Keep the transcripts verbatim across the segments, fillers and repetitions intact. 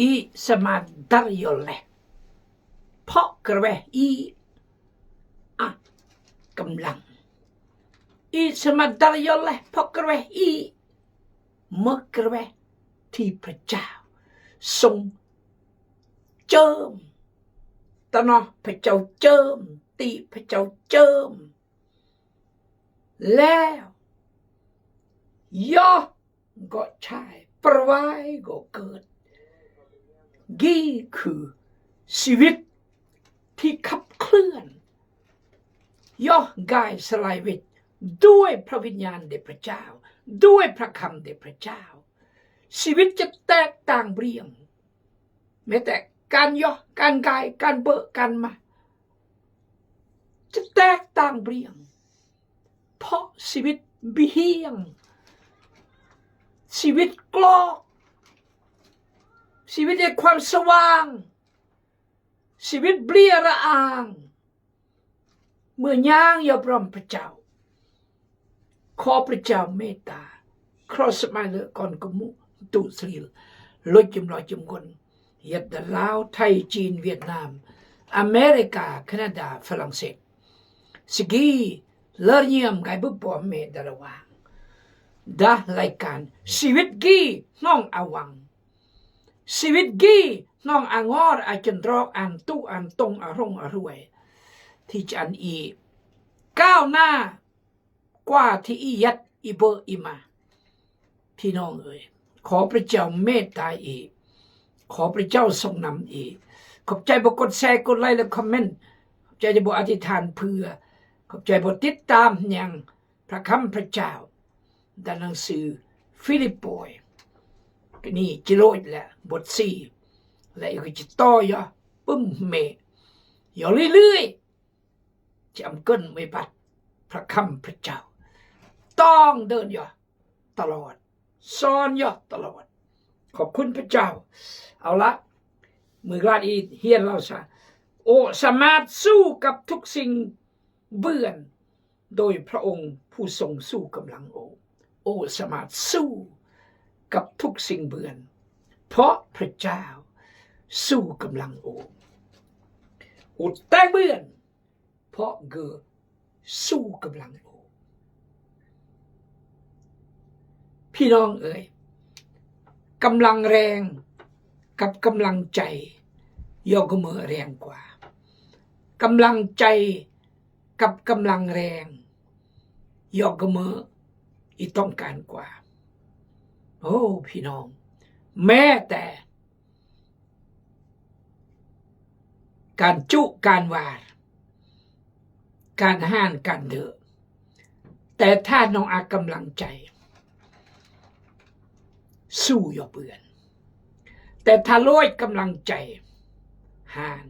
อิสมาดาริโยเล เพราะกระแวะอี อ่ะ กำลัง อิสมาดาริโยเล เพราะกระแวะอี เมื่อกระแวะที่พระเจ้าทรงเจิม ตะนอ พระเจ้าเจิม ติพระเจ้าเจิม แล้ว ยอ ก็ใช่ ประวายก็เกิด นี่คือชีวิตที่ขับเคลื่อน ยอกายสลายวิต ด้วยพระวิญญาณเดชพระเจ้า ด้วยพระคำเดชพระเจ้า ชีวิตจะแตกต่างเปลี่ยน แม้แต่การยอก การกาย การเบอะ การมา จะแตกต่างเปลี่ยน เพราะชีวิตเปลี่ยน ชีวิตกลอก ชีวิตในความสว่าง ชีวิตเปลี่ยนละอาง เมื่อย่างยอมรับพระเจ้า ขอพระเจ้าเมตตา cross my เลอะก่อนกะมุ ตุสรีล ลดจำลอยจำกล เยียดดาลาว ไทย จีน เวียดนาม อเมริกา แคนาดา ฝรั่งเศส สกี เลิศเยี่ยม ไกบึบปอมเมดาระวาง ดารายการ ชีวิตกี้น้องอาวัง ชีวิตกี้น้องอางอด อาจันตรอก อันตุ อันตง อารง อารวย ที่จะอันอีก้าวหน้า กว่าที่อียัด อีเบอะ อีมา พี่น้องเอ๋ย ขอพระเจ้าเมตตาอีก ขอพระเจ้าทรงนำอีก ขอบใจบ่กดแชร์ กดไลค์ และคอมเมนต์ ขอบใจที่บ่อธิษฐานเผื่อ ขอบใจบ่ติดตามยังพระคำพระเจ้า ด้านหนังสือ ฟิลิปปอย นี่จิโลอีกแล้ว บทสี่ และอีกก็จะต่อยอปึ้มเมยอเรื่อยๆ จะอำเกินไม่บัดพระคำพระเจ้า ต้องเดินยอตลอด สอนยอตลอด ขอบคุณพระเจ้า เอาละ มือลาดอีเฮียนเราซะ โอ สามารถสู้กับทุกสิ่งเบือน โดยพระองค์ผู้ทรงสู้กำลังโอ โอ สามารถสู้กับทุกสิ่งเบือน เพราะพระเจ้าสู้กำลังโอ โอแตกเบือน เพราะเกอสู้กำลังโอ พี่น้องเอ๋ย กำลังแรงกับกำลังใจ ยอกเกอเมอแรงกว่า กำลังใจกับกำลังแรง ยอกเกอเมออีต้องการกว่า โอ้ พี่น้อง แม้แต่ การจุการหวาด การห้านการเดอะ แต่ถ้าน้องอากำลังใจ สู้ยอเปือน แต่ถ้าโลยกำลังใจ ห้าน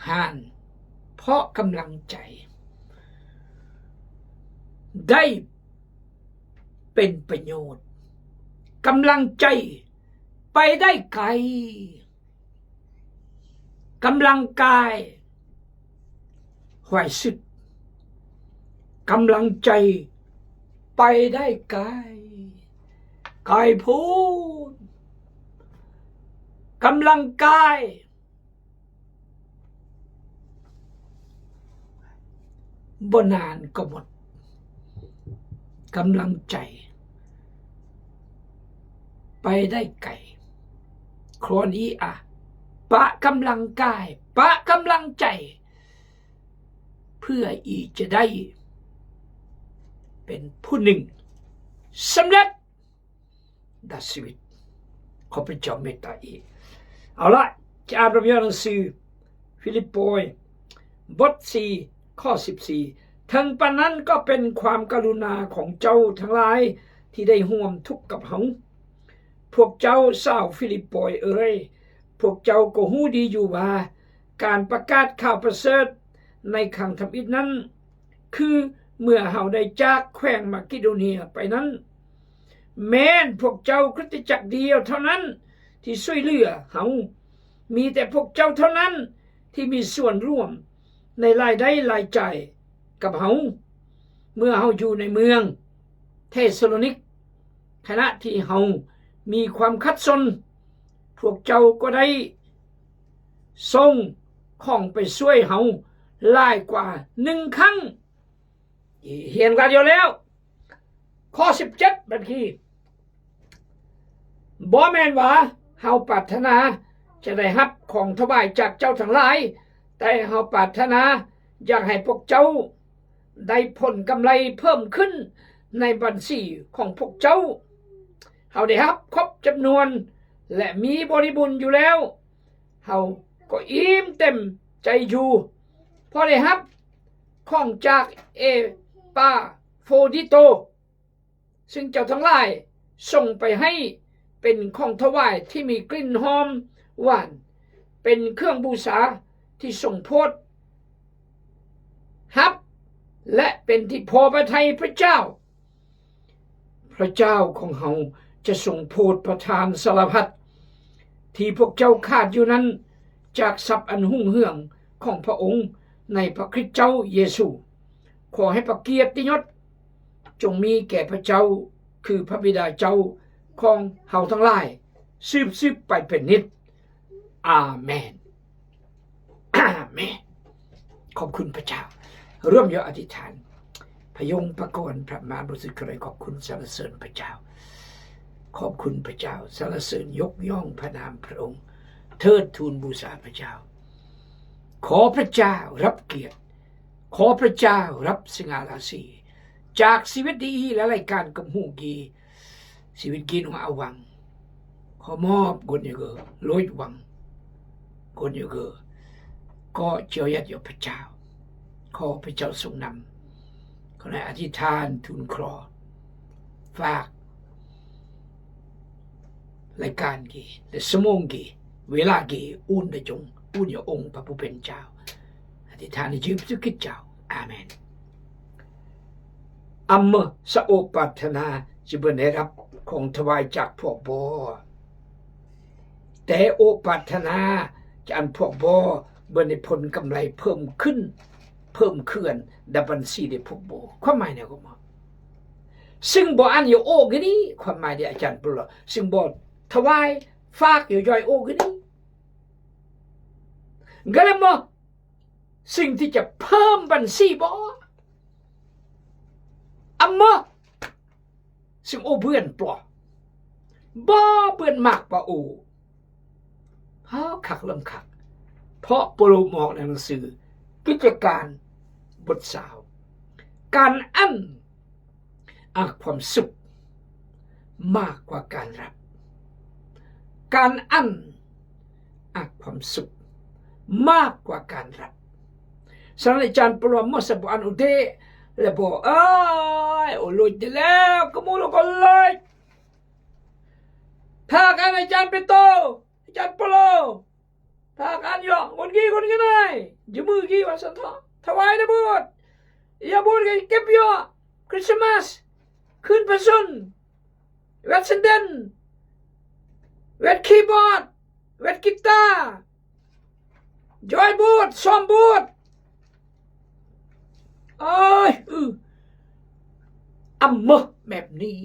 ห้าน เพราะกำลังใจ ได้เป็นประโยชน์ กำลังใจไปได้ไกล กำลังกาย หวายสุด กำลังใจไปได้ไกล ไกลโพ้น กำลังกาย บ่นานก็หมด กำลังใจ ไปได้ไกล คราวนี้อะ ปะกำลังกาย ปะกำลังใจ เพื่ออีจะได้ เป็นผู้หนึ่ง สำเร็จ ด้านชีวิต ขอพระเจ้าเมตตาอีก เอาละ จะอ่านพระคัมภีร์หนังสือ ฟิลิปปอย บทสี่ ข้อสิบสี่ เถิงปานนั้นก็เป็นความกรุณาของเจ้าทั้งหลาย ที่ได้ร่วมทุกข์กับเฮา พวกเจ้าชาวฟิลิปปอยเอ๋ย พวกเจ้าก็ฮู้ดีอยู่ว่า การประกาศข่าวประเสริฐในครั้งทำอิฐนั้น คือเมื่อเฮาได้จากแคว้นมากิโดเนียไปนั้น แม่นพวกเจ้าคริสตจักรเดียวเท่านั้นที่ช่วยเหลือเฮา มีแต่พวกเจ้าเท่านั้นที่มีส่วนร่วมในรายได้รายจ่ายกับเฮา เมื่อเฮาอยู่ในเมืองเธสะโลนิก ขณะที่เฮามีความขัดสน พวกเจ้าก็ได้ส่งของไปช่วยเฮาหลายกว่าหนึ่งครั้ง อีเฮียนกว่าเดียวแล้ว ข้อสิบเจ็ด บัดนี้ บ่แม่นว่าเฮาปรารถนาจะได้รับของถวายจากเจ้าทั้งหลาย แต่เฮาปรารถนาอยากให้พวกเจ้าได้ผลกำไรเพิ่มขึ้นในบัญชีของพวกเจ้า เฮาได้รับครบจำนวน และมีบริบูรณ์อยู่แล้ว เฮาก็อิ่มเต็มใจอยู่ เพราะได้รับของจากเอปาโฟรดิโต ซึ่งเจ้าทั้งหลายส่งไปให้เป็นของถวายที่มีกลิ่นหอมหวาน เป็นเครื่องบูชาที่ทรงโปรดรับ และเป็นที่พอพระทัยพระเจ้า พระเจ้าของเฮาจะทรงโปรดประทานสารพัดที่พวกเจ้าขาดอยู่นั้น จากทรัพย์อันรุ่งเรืองของพระองค์ในพระคริสต์เจ้าเยซู ขอให้พระเกียรติยศจงมีแก่พระเจ้า คือพระบิดาเจ้าของเฮาทั้งหลาย สืบๆ ไปเป็นนิจ อาเมน อาเมน ขอบคุณพระเจ้า ร่วมยกอธิษฐาน พระยงพระกร พระมหาบริสุทธิ์ ขอบคุณสรรเสริญพระเจ้า ขอบคุณพระเจ้า สรรเสริญยกย่องพระนามพระองค์ เทิดทูนบูชาพระเจ้า ขอพระเจ้ารับเกียรติ ขอพระเจ้ารับสง่าราศี จากชีวิตดีและรายการกำหูกี ชีวิตกินของอาวัง ขอมอบกนอยู่กับโลดวัง กนอยู่กับ ก็เจียวยัดอยู่พระเจ้า ขอพระเจ้าทรงนำ ขอได้อธิษฐานทูลขอ ฝากรายการกี และชั่วโมงกี เวลากี อุ่นได้จง อุ่นอยู่องค์พระผู้เป็นเจ้า อธิษฐานในชื่อพระเยซูคริสต์เจ้า อาเมน อำมะ สะโอปรารถนาจะเบิ่นได้รับของถวายจากพวกบ่ แต่โอปรารถนาจะอันพวกบ่เบิ่นได้ผลกำไรเพิ่มขึ้น เพิ่มขึ้นในบัญชีได้พวกบ่ ความหมายเนี่ยก็มา ซึ่งบ่อันอยู่โอกินี่ ความหมายเดียวอาจารย์เปาโล ซึ่งบ่ถวายฝากอยู่ย่อยโอกินี่ ก็เลยมา สิ่งที่จะเพิ่มบัญชีบ่ อำมะ ซึ่งโอเปื้อนปลอ บ่เปื้อนมากกว่าโอ เฮาคักลำคัก เพราะเปาโลบอกในหนังสือกิจการบทซาว การอั้น อาจความสุขมากกว่าการรับ การอั้นอาจความสุขมากกว่าการรับ สำหรับอาจารย์เปาโล เมื่อสะบ่อันอุเดะ แล้วบอก เอ้ย โอ้ โลดอยู่แล้ว กะหมู่โลกก็โลด พากันอาจารย์เปโตร อาจารย์เปาโล พากันยอง คนกี่คนกี่นาย อยู่มือกี่วันสันทอ ถวายในโบสถ์ อย่าโบสถ์ก็เก็บยอด คริสต์มาส คืนพระชนม์ แวดเซนเดน แวดคีย์บอร์ด แวดกีตาร์ จอยโบสถ์ ซ่อมโบสถ์ เอ้ย อือ อำเมอแบบนี้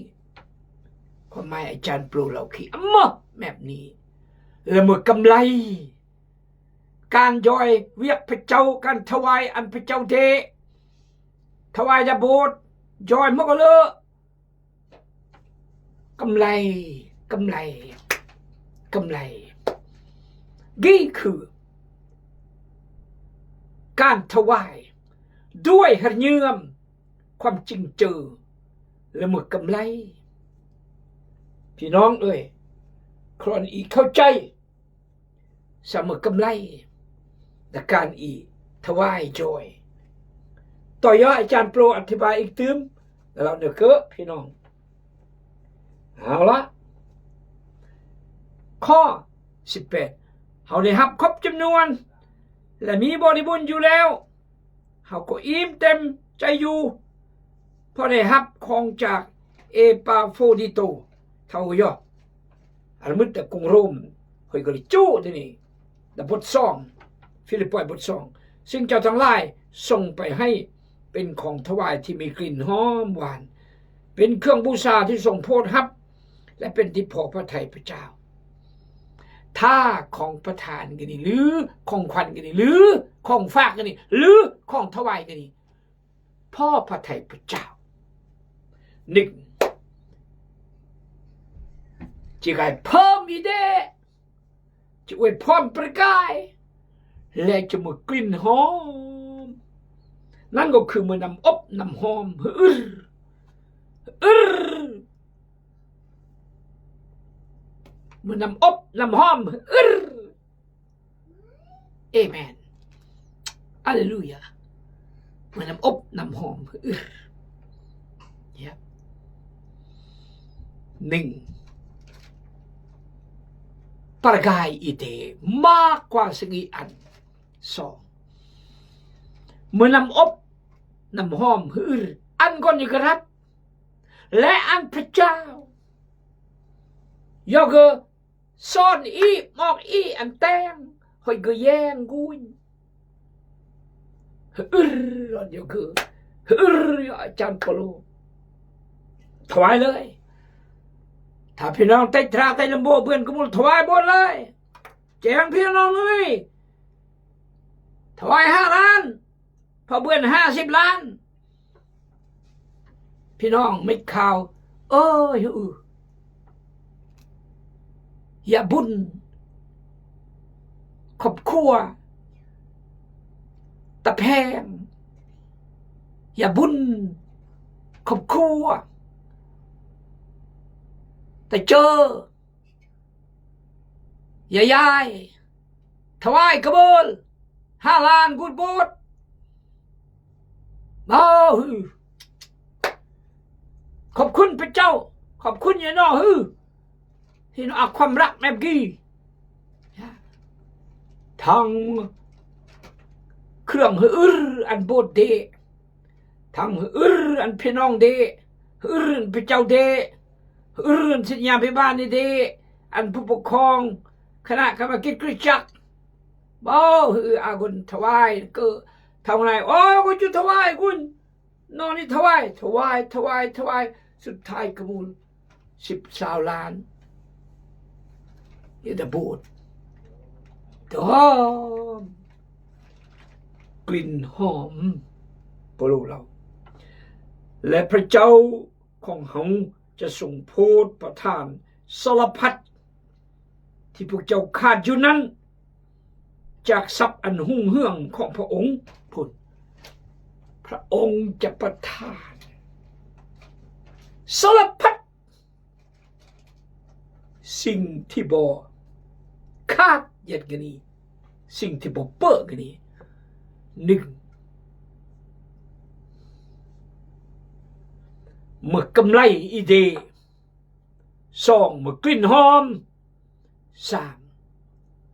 ความหมายอาจารย์เปาโลเล่าคือ อำเมอแบบนี้ แล้วเมื่อกำไร การจอยเวียกพระเจ้า การถวายอันพระเจ้าเดะ ถวายในโบสถ์ จอยหมดก็เลย กำไร กำไร กำไร นี่คือ การถวาย ด้วยหัดเยื่อมความจริงเจอ และเมื่อกำไร พี่น้องเอ้ย ครอนอีกเข้าใจ เสมอกำไร และการอีกถวายจอย ต่อยอดอาจารย์เปาโลอธิบายอีกตึม แล้วเนาะเกอะพี่น้อง เอาละ ข้อสิบแปด เฮาได้ฮับครบจำนวน และมีบริบูรณ์อยู่แล้ว เฮาก็อิ่มเต็มใจอยู่ เพราะได้ฮับของจากเอปาโฟรดิโต เท่าย่อ อันมึดแต่กรุงโรม เฮาก็เลยจุทีนี้ แต่บทสอง ฟีลิปปอยบทสอง ซึ่งเจ้าทั้งหลายส่งไปให้เป็นของถวายที่มีกลิ่นหอมหวาน เป็นเครื่องบูชาที่ทรงโปรดฮับ และเป็นที่พอพระทัยพระเจ้า Ha, ของประทาน gini, หรือของขวัญ gini, หรือของฝาก gini, หรือของถวาย gini. พอพระทัยพระเจ้า นึ่ง จะไก่เพิ่มอีกเด้ จะอวยพรประกาย และจะมีกลิ่นหอม นั่นก็คือมีน้ำอบน้ำหอม หือ อือ มีน้ำอบน้ำหอม อือ เอเมน ฮาเลลูยา มีน้ำอบน้ำหอม อือ เนี่ย นึ่ง ประกายอีกเด้ มากกว่าซึ่งอีกอัน สอง มีน้ำอบน้ำหอม อือ อันก่อนจะกระทับ และอันพระเจ้า ยอกเกอ สอนอี มอกอี อันแต่ง หอยเกอแยงกุญ อือ อันยอกเกอ อือ อาจารย์เปาโล ถวายเลย ถ้าพี่น้องเต็ดตราเต็ดลำโบเปื่อนกระมูล ถวายหมดเลย แจ้งพี่น้องเลย ถวายห้าล้าน พอเปื่อนห้าสิบล้าน พี่น้องเม็ดข่าว เอ้ย อือ อย่าบุญ ครอบครัว ตะแพง อย่าบุญ ครอบครัว ตะเจอ อย่ายาย ถวายกระเบิล ห้าล้าน กูดโบสถ์ บ่า ขอบคุณพระเจ้า ขอบคุณยายน้อง หือ ที่น้องเอาความรักแบบกี้ ทั้งเครื่องหืออันโบสถ์เด ทั้งหืออันพี่น้องเด หืออันพระเจ้าเด หืออันศิษยาภิบาลนี่เด อันผู้ปกครอง คณะกรรมการคริสตจักร บ่า หืออากุนถวาย ก็ทำไง โอ้ย กูจะถวายกุน น้องนี่ถวาย ถวาย ถวาย ถวาย สุดท้ายกระมูล สิบซาวล้าน อย่าได้โบสถ์ หอม กลิ่นหอม เปาโลเล่า และพระเจ้าของเฮาจะทรงโผดประทานสารพัด ที่พวกเจ้าขาดอยู่นั้น จากทรัพย์อันรุ่งเรืองของพระองค์พุ้น พระองค์จะประทานสารพัด สิ่งที่บ่ขาด เย็นกะนี้ สิ่งที่บ่เปื้อ กะนี้ นึ่ง มีกำไรอีกเด้ สอง มีกลิ่นหอม สาม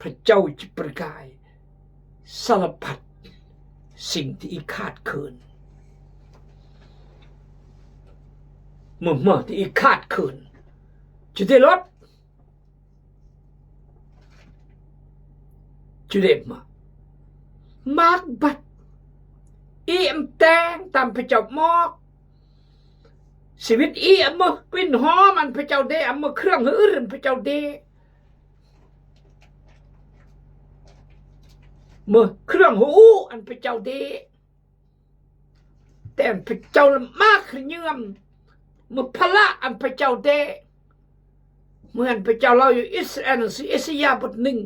พระเจ้าจะประกายสารพัดสิ่งที่อีขาดเขิน เมื่อ เมื่อที่อีขาดเขิน จะได้ลด จะได้มา มากบัด อีอำแตงตามพระเจ้ามอก ชีวิตอีอำมากลิ่นหอมอันพระเจ้าเด อำมากเครื่องหืออันพระเจ้าเด เมื่อเครื่องหูอันพระเจ้าเด แต่อันพระเจ้าละมากขะเยื่อม เมื่อพละอันพระเจ้าเด เหมือนพระเจ้าเล่าอยู่อิสราเอล หนังสือเอสยาห์บทหนึ่ง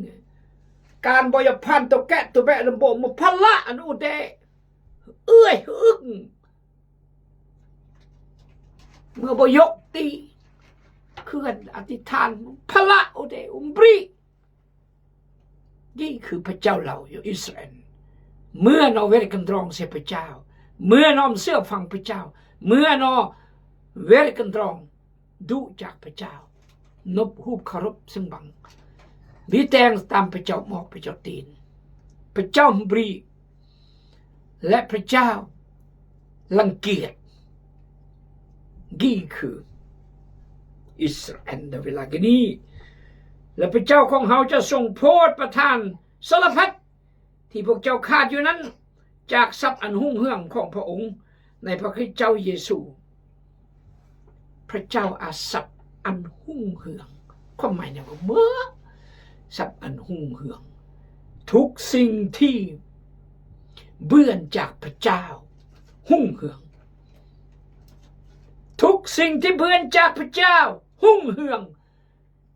การบ่อย่าผ่านตัวแกะตัวแบะลำบาก เมื่อพละอันอูเด เอื้อยอึ้ง เมื่อบ่ยกตี เคลื่อนอธิษฐาน พละอุเดอุมบรี นี่คือพระเจ้าเล่าอยู่อิสราเอล เมื่อเนาะเวรกันตรองเสียพระเจ้า เมื่อเนาะเชื่อฟังพระเจ้า เมื่อเนาะเวรกันตรอง ดูจากพระเจ้า นบฮูบเคารพซึ่งบัง มีแตงตามพระเจ้ามอกพระเจ้าตีน พระเจ้าบรี และพระเจ้ารังเกียจ นี่คืออิสราเอลในเวลานี้ และพระเจ้าของเฮาจะทรงโผดประทานสารพัด ที่พวกเจ้าขาดอยู่นั้น จากทรัพย์อันรุ่งเรืองของพระองค์ในพระคริสต์เจ้าเยซู พระเจ้าอาทรัพย์อันรุ่งเรือง ความหมายเนี่ยว่าเมื่อทรัพย์ อันฮุ่งเหือง ทุกสิ่งที่เปื้อนจากพระเจ้าฮุ่งเหือง ทุกสิ่งที่เปื้อนจากพระเจ้าฮุ่งเหือง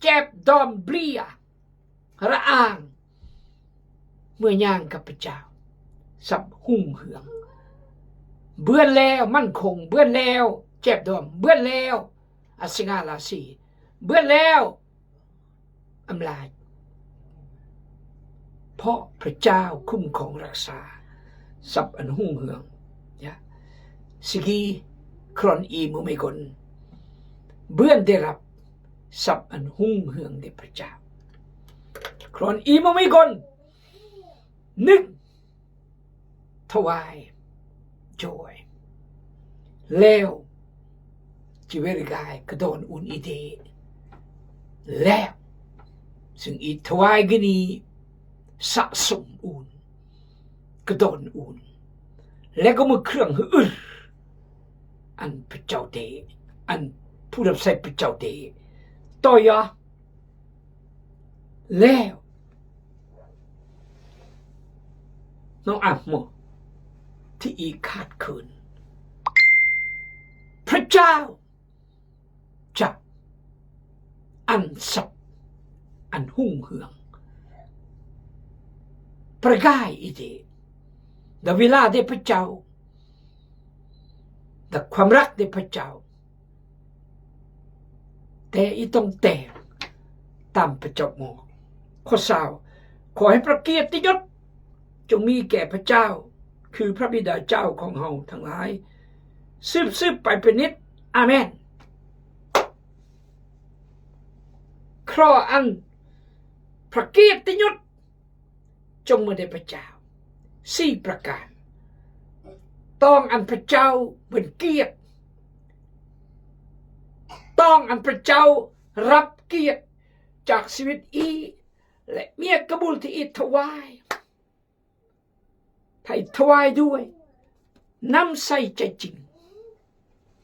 เจ็บดอมเบลีย ระอาง เมื่อย่างกับพระเจ้า สับฮุ่งเหือง เปื้อนแล้วมั่นคง เปื้อนแล้ว เจ็บดอม เปื้อนแล้ว อสิงหาราศี เปื้อนแล้ว อำนาจ เพราะพระเจ้าคุ้มครองรักษา สับอันฮุ่งเหือง ยะ สิกี ครอนอีโมเมกอน เปื้อนได้รับ สับอันฮุ่งเหืองได้พระเจ้า ครอนอีโมเมกอน หนึ่ง ถวาย โจย แล้ว จิเวริกายกระดอนอุ่นอีเด แล้ว ซึ่งอีถวายกะนี สะสมอุ่น กระดอนอุ่น แล้วก็มือเครื่องหือ อันพระเจ้าเด อันผู้รับใช้พระเจ้าเด ต่อยอ แล้ว น้องอ่ะหมด ที่อีขาดเขิน พระเจ้า จะ อันสับ อันฮุ่งเหือง ประกายอีเด ดาเวลาเดพระเจ้า ดาความรักเดพระเจ้า แต่อีต้องแต่งตามพระเจ้ามอง ข้อซาว ขอให้พระเกียรติยศจงมีแก่พระเจ้า คือพระบิดาเจ้าของเฮาทั้งหลาย สืบๆ ไปเป็นนิจ อาเมน เคราะห์อัน พระเกียรติยศ จงมีแด่พระเจ้า สี่ประการ ต้องอันพระเจ้าเปิ้นเกียรติ ต้องอันพระเจ้ารับเกียรติจากชีวิตอี และเมียกะบุลที่อีถวาย ถ้าอีถวายด้วยน้ำใสใจจริง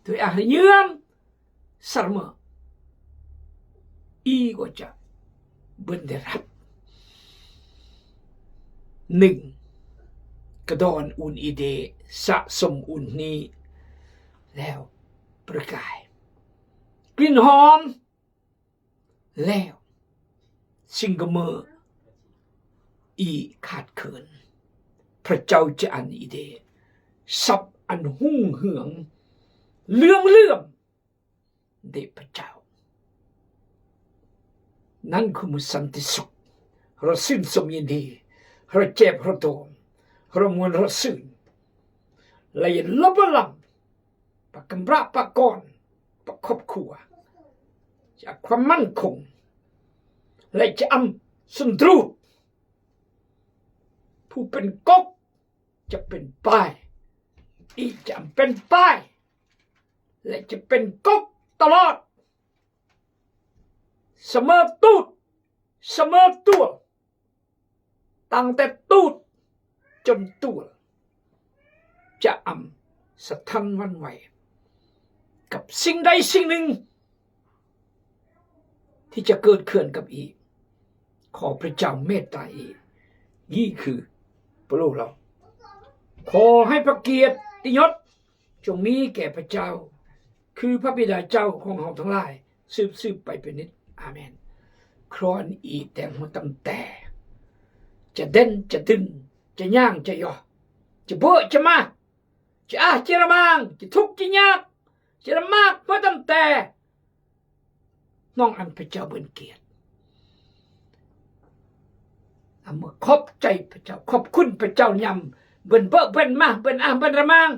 โดยอาหารเยื่อม สมอ อีก็จะเปิ้นได้รับ หนึ่ง กระดอนอุ่นอีเด สะสมอุ่นนี้ แล้วประกาย กลิ่นหอม แล้ว สิ่งกะเมอ อีขาดเขิน พระเจ้าจะอันอีเด สับอันฮุ่งเหือง เลื่องเลื่อม เดพระเจ้า นั่นคือมื้อสันติสุข เราชื่นชมยินดี เราเจ็บเราโดม เราม่วนเราซื่น และอย่าลบละลำ ปะกำพร้าปะกอน ปะครอบครัว จะความมั่นคง และจะอำศัตรู ผู้เป๋นก๊กจะเป๋นป้าย อีจะอำเป๋นป้าย และจะเป๋นก๊กตลอด สมอตูด สมอตั๋ว ตั้งแต่ตูดจ๋นตั๋ว จะอำสะท้านหวั่นไหว กับสิ่งใดสิ่งหนึ่ง ที่จะเกิดขึ้นกับอี ขอพระเจ้าเมตตาอี นี่คือพระโลกเรา ขอให้พระเกียรติยศจงมีแก่พระเจ้า คือพระบิดาเจ้าของเฮาทั้งหลาย สืบๆ ไปเป็นนิจ อาเมน ครอนอีแต่งหัวตำแต่ จะเด่นจะดึง จะย่างจะยอ จะเบอะจะมา จะอะจะระมัง จะทุกข์จะยาก จะลำบากหัวตำแต่ น้องอันพระเจ้าเปิ้นเกียรติ เอามาขอบใจพระเจ้า ขอบคุณพระเจ้ายามเปิ้นเบอะเปิ้นมา เปิ้นอะเปิ้นระมัง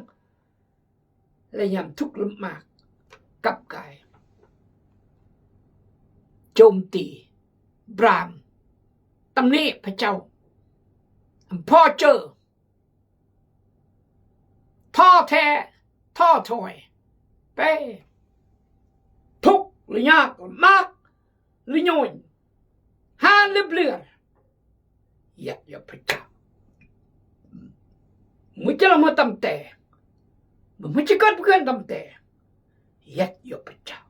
และยามทุกข์ลำบาก กลับกาย โจมตี บราม ตำหนิพระเจ้า อำพอเจอ ท้อแท้ ท้อถอย เป้ ทุกข์หรือยากลำบากหรือย่อย หาหรือเปลือย ยัดยอดพระเจ้า มึงจะละเมิดตำแต่ มึงไม่ใช่เกิดเพื่อนตำแต่ ยัดยอดพระเจ้า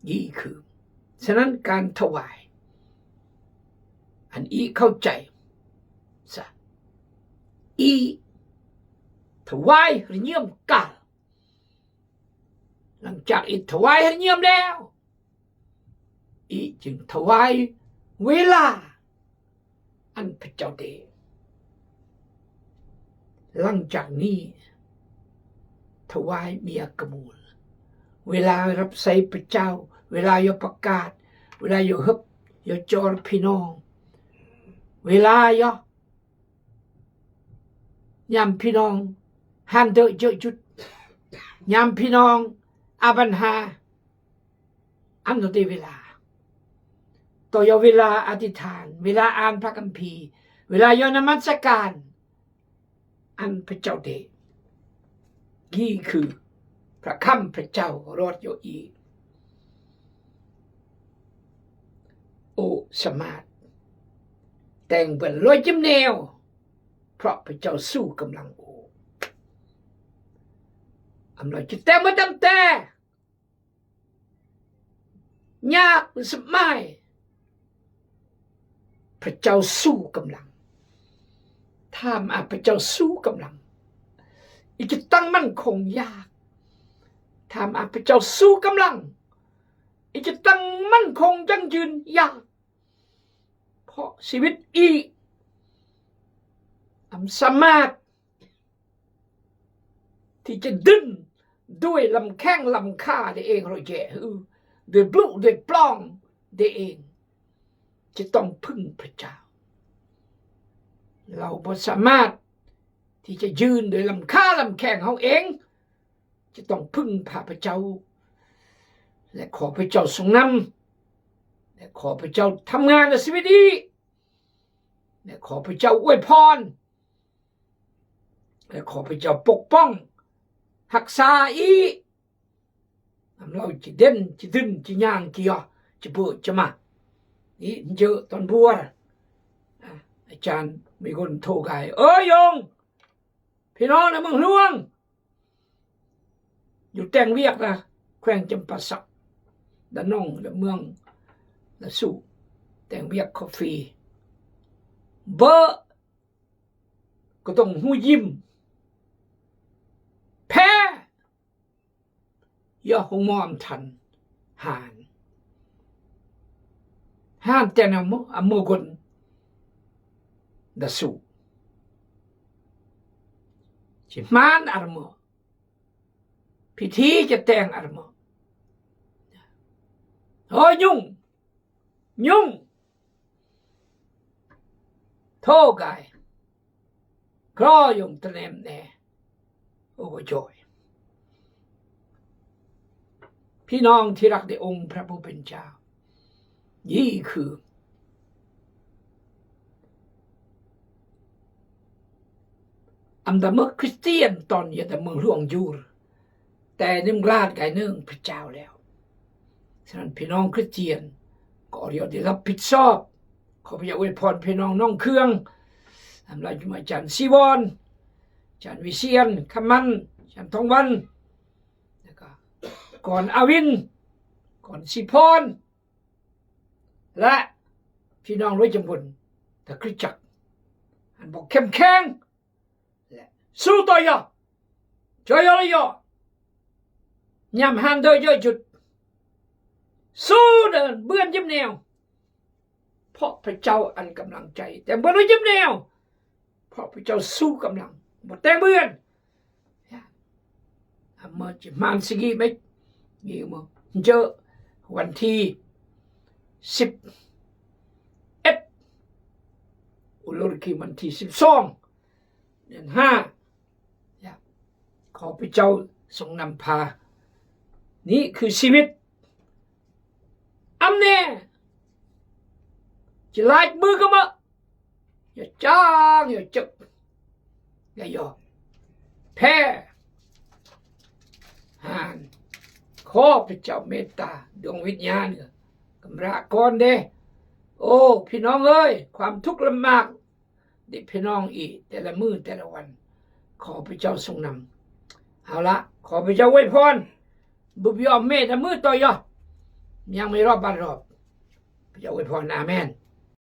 นี่คือ ฉะนั้นการถวาย อันอิเข้าใจ สะ อิถวายเฮือเยียมกาล หลังจากอิถวายเฮือเยียมแล้ว อิจึงถวายเวลา อันพระเจ้าเดะ หลังจากนี้ ถวายเมียกะมูล เวลาฮับใส้พระเจ้า เวลาเยียะประกาศ เวลาเยียะเฮิบ เยียะจอพี่น้อง เวลาเยียะ ยามพี่น้อง หันเดอะเยอะจุด ยามพี่น้อง อาปัญหา อันนั้นเดะเวลา ต่อเยียะเวลาอธิษฐาน เวลาอ่านพระคัมภีร์ เวลาเยียะนมัสการ อันพระเจ้าเดะ นี่คือพระคำพระเจ้ารอดเยียะอิ โอ้ สามารถ แต่งเปิ้นลอยจิมแนว เพราะพระเจ้าสู้กำลังโอ้ อำนาจจะแต่งมาตั้งแต่ ยากหรือสบาย พระเจ้าสู้กำลัง ถ้าหากพระเจ้าสู้กำลัง อิจะตั้งมั่นคงยาก ถ้าหากพระเจ้าสู้กำลัง อิจะตั้งมั่นคงยั่งยืนยาก เพราะชีวิตอิ อำสามารถ ที่จะดึงด้วยลำแข้งลำขาเดเอง เราแย่ เออ ด้วยบลุด้วยปล้องเดเอง จะต้องพึ่งพระเจ้า เราบ่สามารถที่จะยืนด้วยลำขาลำแข้งเฮาเอง จะต้องพึ่งพาพระเจ้า และขอพระเจ้าทรงนำ และขอพระเจ้าทำงานในชีวิตนี้ และขอพระเจ้าอวยพร และขอพระเจ้าปกป้อง ฮักษาอิ อำเฮาจะเด่น จะดึน จะย่าง จะเยียะ จะเบอะ จะมา นี่เยอะตอนบัว อ่ะ อาจารย์มีคนโทรไกล เอ้ย โยม พี่น้องในเมืองหลวง อยู่แตงเวียกนะ แขวงจำปาสัก ดะนอง ดะเมือง ดะสู่ แตงเวียกกาแฟ เบอะ ก็ต้องฮู้ยิ้ม แพ้ เยียะห้องหมออำทัน หาน หานแต่นำ อำเภอกล ดะสู่ สิหมานอันเมอ พิธีจะแต่งอันเมอ โอ้ย ยุ่ง ยุ่ง โทษกาย คลอยงตะแนมแน่ โอ้ โจ้ย พี่น้องที่รักในองค์พระผู้เป็นเจ้า นี่คือ อำดำเมืองคริสเตียนตอนเยียะดำเมืองหลวงอยู่ แต่นึ่งราชกายนึ่งพระเจ้าแล้ว ฉะนั้นพี่น้องคริสเตียนก็เรียกได้รับผิดชอบ ขอพระเจ้าอวยพรพี่น้องหนองเคือง อำลาจุมาอาจารย์สีวร อาจารย์วิเชียร คำมัน อาจารย์ทองวัน แล้วก็กอนอาวิน กอนสีพร และพี่น้องร้อยจำพล ตะคริสตจักร อันบอกเข้มแข็ง และสู้ต่อเยียะ จอยเยียะ ยามหันเดอะเยอะจุด สู้เดินเบือนยิบแนว เพราะพระเจ้าอันกำลังใจ แต่เบือนยิบแนว เพราะพระเจ้าสู้กำลัง บ่แต่งเบือน อำเมอจะหมานสิกิเมก นี่เมอเยอะ วันที่สิบเอ็ด อุลรคีวันที่สิบสอง เดือนห้า ขอพระเจ้าทรงนำพา นี่คือชีวิต อำแน่ จะลาดมือก็มา อย่าจ้าง อย่าจึก อย่ายอมแพ้ หาน ขอพระเจ้าเมตตาดวงวิญญาณ กำราบก่อนเด้ โอ้ พี่น้องเอ้ย ความทุกข์ลำบาก เด็กพี่น้องอีก แต่ละมื้อแต่ละวัน ขอพระเจ้าทรงนำ เอาละ ขอพระเจ้าอวยพร บุบยอมเมตตามื้อต่อเยียะ ยังไม่รอบบ้านรอบ พระเจ้าอวยพร อาเมน